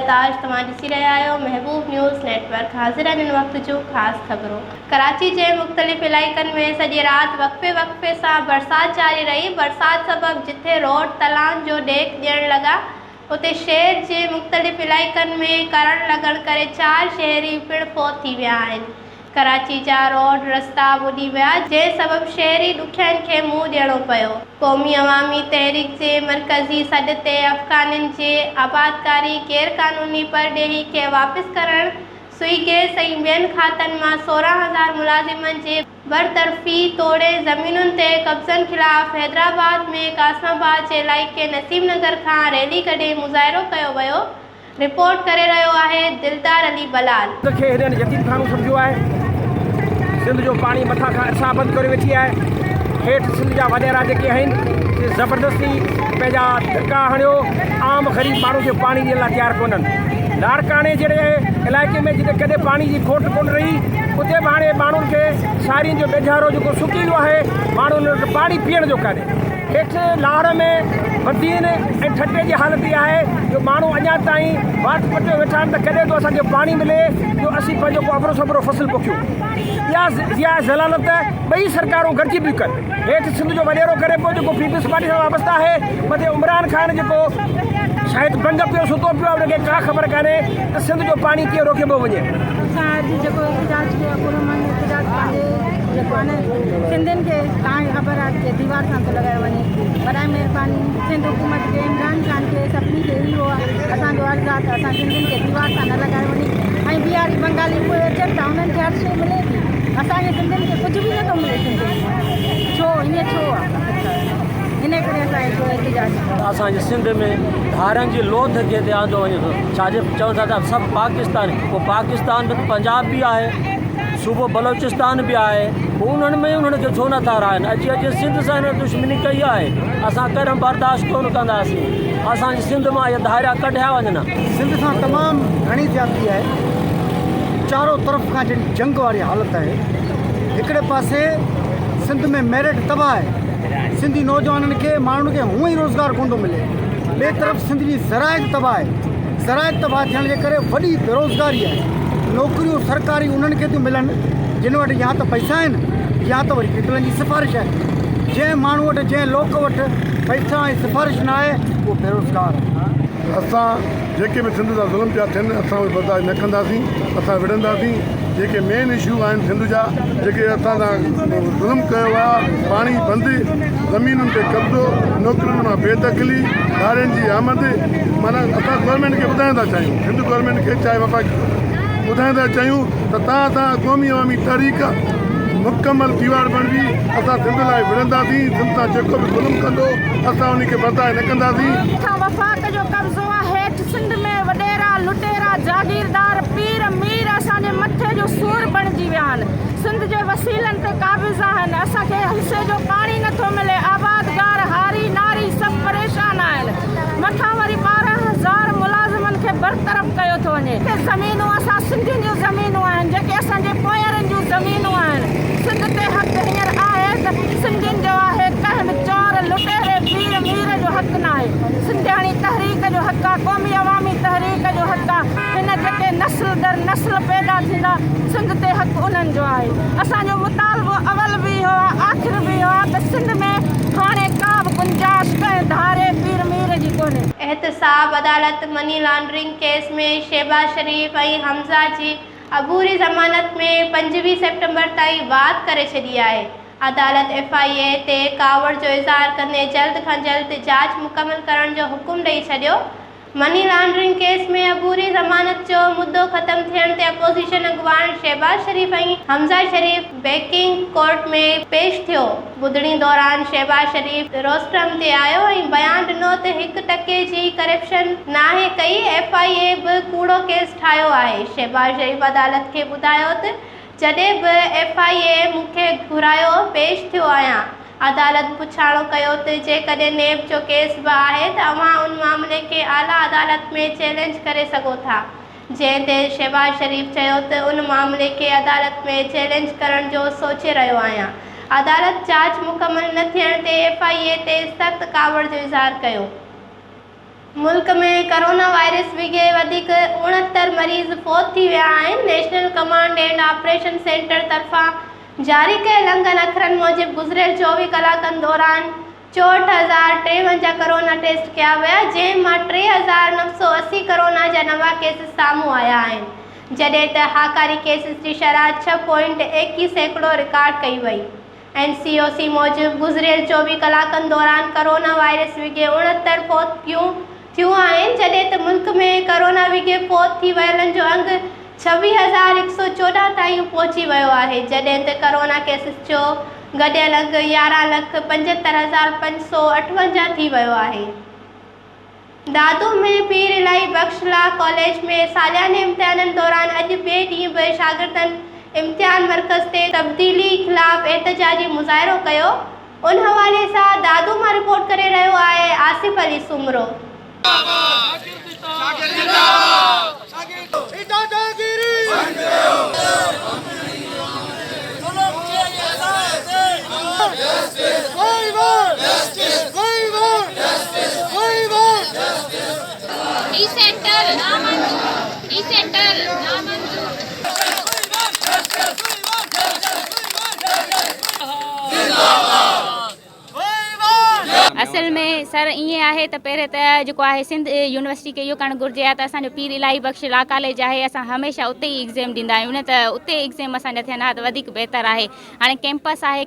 تاج توهان ڏسي رهيا آهيو محبوب نيوز نيٽ ورڪ حاضر آهن هن وقت جون خاص خبرون. ڪراچي جي مختلف علائقن ۾ سڄي رات وقفي وقفي سان برسات جاري رهي، برسات سبب جٿي روڊ تلائن جو ڏيک ڏيڻ لڳا اتي شهر جي مختلف علائقن ۾ ڪرنٽ لڳڻ ڪري چار شهري پڻ فوت ٿي ويا آهن. ڪراچي جا روڊ رستا ٻڏي ويا، جنهن سبب شهري ڏکيائين کي منهن ڏيڻو پيو. قومي عوامي تحريڪ جي مرڪزي سڏ تي افغانين جي آبادڪاري، غير قانوني پرڏيهي کي واپس ڪرڻ، سوئي گئس ۽ ٻين کاتن مان 16,000 ملازمن جي برطرفي توڙي زمينن تي قبضن خلاف حيدرآباد ۾ قاسم آباد جي علائقي نسيم نگر کان ريلي ڪڍي مظاهرو ڪيو ويو. رپورٽ ڪري رهيو آهي دلدار علي بلال. سنڌ کي هنن يتيم خانو سمجهيو آهي. سنڌ جو پاڻي مٿان کان ارسا بند ڪري ويٺي آهي. هيٺ سنڌ جا وڏيرا جيڪي آهن سي زبردستي پنهنجا ڌڪا هڻيو عام غريب ماڻهو کي پاڻي ڏيڻ لاء تيار ڪونهن. لاڙڪاڻي جهڙي علائقي ۾ جتي ڪڏهن پاڻي جي کوٽ ڪونه رهي اتي به هاڻي ماڻهن کي سارين جو ٻيجارو جيڪو سڪي ويو آهي ماڻهن وٽ پاڻي پيئڻ جو ڪانهي. هيٺ لاڙ ۾ بدين ۽ ٺٽي جي حالت اها آهي جو ماڻهو اڃا تائين وات پٽيو ويٺا آهن ته ڪڏهن ٿو اسان کي پاڻي ملي جو اسين پنهنجو ڪو ابرو سبرو فصل پوکيون. اها اها ذلالت ٻئي سرڪارون گڏجي پيون ڪن. هيٺ سنڌ جو وڏيرو ڪري پيو جيڪو پيپلز پارٽي سان وابسته آهي، مٿي عمران خان جيڪو شايد بنگ پيو ستو پيو آهي ان کي ڪا خبر ڪانهي ته سنڌ جو پاڻي ڪيئن روڪيو پيو وڃي. اسان اڄ جيڪو احتجاج ڪيو آهي پرامن احتجاج پنهنجي جيڪو آهي نه سنڌين کي توهان کي خبر آهي ته ديوار سان ٿو لڳايو وڃي برائي مهرباني سنڌ حڪومت کي عمران خان کي سڀني کي اهو اسان جو عرض آهي ته اسان سنڌين کي ديوار سان نه لڳايو وڃي ۽ بهاري بنگالي اهي اچن ٿا انهن کي هر شيء ملي ٿي اسان کي سنڌين کي ڪجهه به نٿو ملي سنڌين کي ڇو ائين ڇو آهي ان ڪري اسان ايترو احتجاج ڪيو. اسان جي سنڌ ۾ ڌارين جي لوڌ کي هتي آندو وڃي ٿو ڇا جي چون ٿا ته سڀ پاڪستان پوء پاڪستان ۾ ته پنجاب به آهي صوبو بلوچستان به آهي پوء انهن ۾ انهن کي ڇو نٿا رهائن اچي اچي سنڌ سان هنن دشمني ڪئي آهي اسان ڪڏهن برداشت ڪونه ڪنداسين اسان جي سنڌ مان اهي ڌاريا ڪڍيا وڃن. سنڌ سان تمام گهڻي زيادتي آهي چارو طرف کان جهڙي جنگ واري حالت آهي هڪڙي پاسي سنڌ ۾ ميرٽ تباهه آهي سنڌي نوجوانن کي ماڻهن کي هونئن ئي روزگار ڪونه ٿو ملي ٻئي طرف سنڌ جي زراعت تباهه آهي زراعت تباهه ٿيڻ جي ڪري وڏي بيروزگاري آهي نوڪريون سرڪاري انهن کي ٿيون ملن جن وٽ يا ته پئسا آهن يا ته وري پيپلن جي سفارش آهي جنهن ماڻهو وٽ جنهن لوڪ وٽ پئسا ۽ سفارش نه آهي اهو بيروزگار آهي. اسان جيڪي به سنڌ سان ظلم پيا ٿين اسان اهي برداشت نه ڪنداسين اسان وڙهنداسين جيڪي مين اشو آهن سنڌ جا جيڪي اسان سان ظلم ڪيو ويو آهي پاڻي بند زمينن تي قبضو نوڪرين مان بي دخلي ڌارين جي آمد معنيٰ اسان گورنمينٽ کي ٻڌائڻ ٿا چاهيون سنڌ گورنمينٽ کي چاهي وفاقي ٻڌائڻ ٿا چاهيون ته تان تان قومي عوامي تحريڪ مڪمل ديوار بڻجي اسان سنڌ لاء وڙهنداسين سنڌ سان جيڪو به ظلم ڪندو اسان ان کي برداشت نه ڪنداسين. مٿان وفاق جو قبضو آ هيٺ سنڌ ۾ وڏيرا لٽيرا جاگيردار پير مير اسان جي مٿي جو سور بڻجي ويا آهن سنڌ جي وسيلن تي قابض آهن اسان کي حصي جو پاڻي نٿو ملي آبادگار هاري ناري سڀ پريشان آهن مٿان وري 12,000 ملازمن کي برطرف ڪيو ٿو وڃي. اهي زمينون اسان سنڌين جون زمينون آهن جيڪي اسان جي پوئيرن جون زمينون آهن. سنڌ تي حق هينئر آهي ته سنڌين جو آهي ڪنهن به چور، لٽيري، پير مير جو حق ناهي. سنڌياڻي تحريڪ جو حق آ، قومي عوامي تحريڪ جو حق آ. هن جيڪي نسل در نسل پيدا ٿيندا سنڌ تي حق انهن جو آهي. اسان جو مطالبو اول به اهو آ آخر به اهو آ ته سنڌ ۾ هاڻي ڪا به گنجائش ڪنهن ڌاري پير مير جي ڪونهي. احتساب عدالت money laundering case ۾ Shehbaz Sharif ۽ Hamza جي عبوري ضمانت ۾ 25 سيپٽمبر تائين واڌ ڪري ڇڏي آهي. عدالت ايف I اي تي ڪاوڙ جو اظهار ڪندي جلد کان جلد جاچ مڪمل ڪرڻ جو حڪم ڏئي ڇڏيو. مني لانڊرنگ ڪيس ۾ عبوري ضمانت جو مدو ختم ٿيڻ تي اپوزيشن اڳواڻ شهباز شريف ۽ حمزه شريف بيڪنگ ڪورٽ ۾ پيش ٿيو. ٻڌڻي دوران شهباز شريف روسٽرم تي آيو ۽ بيان ڏنو ته هڪ ٽڪي جي ڪرپشن ناهي ڪئي، ايف I اي به ڪوڙو ڪيس ٺاهيو آهي. شهباز شريف عدالت کي ٻڌايو ته جڏهن به ايف I اي مون کي گهرايو پيش ٿيو آهيان. عدالت پڇاڻو ڪيو ته جيڪڏهن نيب جو ڪيس به آهي ته اوهان ان معاملي کي اعليٰ عدالت ۾ چئلينج ڪري سگهو ٿا، جنهن تي شهباز شريف چيو ته ان معاملي کي عدالت ۾ چئلينج ڪرڻ جو سوچي رهيو آهيان. عدالت جاچ مڪمل نه ٿيڻ تي ايف I اي تي سخت ڪاوڙ جو اظهار ڪيو. ملڪ ۾ ڪرونا وائرس وگهي وڌيڪ 69 مريض فوت ٿي ويا آهن، national command and operation centre طرفان جاري ڪيل انگن اکرن موجب گذريل 24 ڪلاڪن دوران 64053 ڪرونا ٽيسٽ ڪيا ويا، جنهن مان 3980 ڪرونا جا نوان ڪيسز سامهون آيا آهن، جڏهن ته هاڪاري ڪيسز جي شرح ڇهه پوائنٽ ايڪيهه سيڪڙو رڪارڊ ڪئي وئي. اين سي او سي موجب گذريل 24 ڪلاڪن دوران ڪرونا وائرس وگهي 69 فوتگيون ٿيون آهن، جڏهن ته ملڪ ۾ ڪرونا وگهي فوت ٿي ويلن جو انگ 26114 تائين پهچي ويو آهي، جڏهن ته ڪرونا ڪيسز جو گڏيل انگ 11 لک 75558 ٿي ويو آهي. دادو ۾ پير الاهي بخش لا ڪاليج ۾ سالياني امتحانن دوران اڄ ٻئي ڏينهن به شاگردن امتحان مرڪز تي تبديلي خلاف احتجاجي مظاهرو ڪيو ان حوالي سان دادو مان رپورٽ ڪري رهيو آهي آصف علي سومرو. هي سينٽر هي سينٽر نامنظور. اصل ۾ سر ائين آهي ته پهرين ته جيڪو آهي سنڌ يونيورسٽي کي اهو ڪرڻ گهرجي ها ته اسان جو پير الاهي بخش لا ڪاليج آهي اسان هميشه اتي ئي ايگزيم ڏيندا آهيون نه ته اتي ايگزيم اسان جا ٿين ها ته وڌيڪ بهتر آهي هاڻي ڪيمپس آهي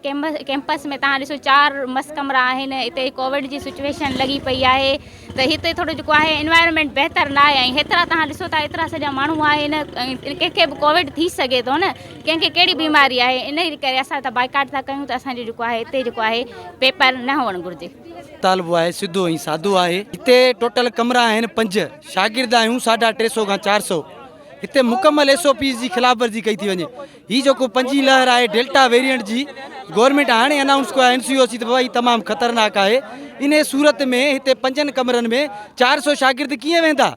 ڪيمپس ۾ تهان ڏسو چار مس ڪمرا آهن اتي ڪووڊ جي سچويشن لڳي پئي آهي ته هتي ٿورو جيڪو آهي انوائرمينٽ بهتر نه آهي ۽ هيترا تهان ڏسو ٿا ايترا سڄا ماڻهو آهن ڪنهن کي به ڪووڊ ٿي سگهي ٿو نه ڪنهن کي ڪهڙي بيماري آهي ان ڪري اسان ته بائيڪاٽ ٿا ڪيون ته اسان جو جيڪو آهي هتي جيڪو آهي پيپر نه هئڻ گهرجي. مطالبو آهي سڌو ۽ سادو آهي هتي ٽوٽل ڪمرا آهن پنج شاگرد آهيون ساڍا ٽي سو کان چار سو هتي مڪمل ايس او پيز جي خلاف ورزي ڪئي ٿي وڃي هي جيڪو پنجين لهر آهي ڊيلٽا ويريئنٽ جي گورنمينٽ هاڻي انائونس ڪيو آهي اين سي او سي ته بابا هي تمام خطرناڪ آهي انهي صورت ۾ هتي پنجن ڪمرن ۾ چار سو شاگرد ڪيئن ويندا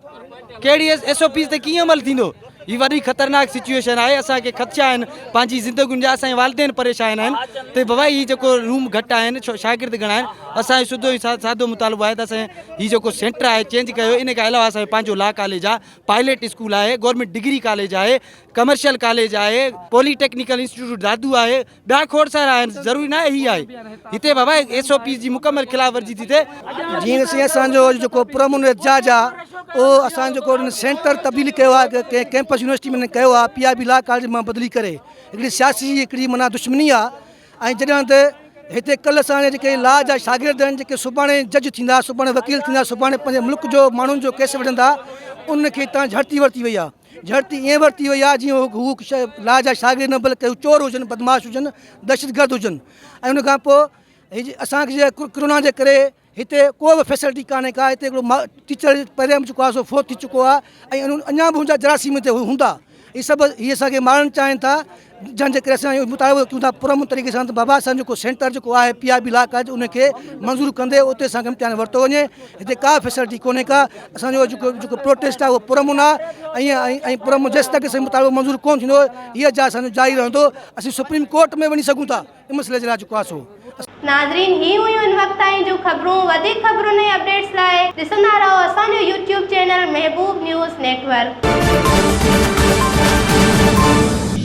ڪهڙي ايس او پيز تي ڪيئن عمل ٿيندو هي وڏي خطرناڪ سچوئيشن آهي اسان کي خدشا آهن پنهنجي زندگين جا اسان جا والدين پريشان آهن ته بابا هي جيڪو روم گهٽ آهن شاگرد گهڻا آهن اسان جو سڌو ۽ سادو مطالبو آهي ته اسان هي جيڪو سينٽر آهي چينج ڪيو ان کان علاوه اسان جو پنهنجو لا ڪاليج آهي پائليٽ اسڪول آهي گورنمينٽ ڊگري ڪاليج آهي ڪمرشل ڪاليج آهي پولي ٽيڪنيڪل انسٽيٽيوٽ دادو آهي ٻيا کوڙ سارا آهن ضروري ناهي هي آهي هتي بابا ايس او پيز جي مڪمل خلاف ورزي ٿي ٿئي. جيئن سائين اسان جو جيڪو پرامن احتجاج آ اهو اسان جيڪو سينٽر تبديل ڪيو آ ڪنهن ڪيمپس يونيورسٽي ۾ ڪيو آ P I B law college مان بدلي ڪري هڪڙي سياسي هڪڙي معنيٰ دشمني آ ۽ جڏهن ته هتي ڪلهه اسان جا جيڪي لا جا شاگرد آهن جيڪي سڀاڻي جج ٿيندا سڀاڻي وڪيل ٿيندا سڀاڻي پنهنجي ملڪ جو ماڻهن جو ڪيس وڙهندا ان کي هتان جهڙتي ورتي وئي آ جهڙتي ائين ورتي وئي آهي جيئن هو لا جا شاگرد نه بلڪه هو چور هجن بدمعاش هجن دهشتگرد هجن ۽ ان کان پوء هي اسان کي جي ڪرونا جي ڪري هتي ڪو به فيسلٽي ڪانهي ڪا هتي هڪڙو ٽيچر پهريان به جيڪو آهي سو فوت ٿي چڪو آهي ۽ اڃا به هن جا جراثيم هتي هوندا هي سڀ هي اسان کي مارڻ چاهين ٿا جنهن جي ڪري اسان اهو مطالبو ڪيون ٿا پرامن طريقي سان ته بابا اسان جو جيڪو سينٽر جيڪو آهي پي آء بي لا ڪاليج ان کي منظور ڪندي اتي اسان کي امتحان ورتو وڃي هتي ڪا فيسلٽي ڪونهي ڪا اسان جو جيڪو جيڪو پروٽيسٽ آهي اهو پرامن آهي ۽ ۽ پرامن جيستائين اسان جو مطالبو منظور ڪونه ٿيندو هي احتجاج اسان جو جاري رهندو اسين سپريم ڪورٽ ۾ وڃي سگهون ٿا ان مسئلي جي لاء جيڪو آهي سو. ناظرين هي هيون ان وقت تائين جون خبرون وڌيڪ خبرن ۽ اپڊيٽس لاء ڏسندا رهو اسان جو YouTube channel Mehboob news network.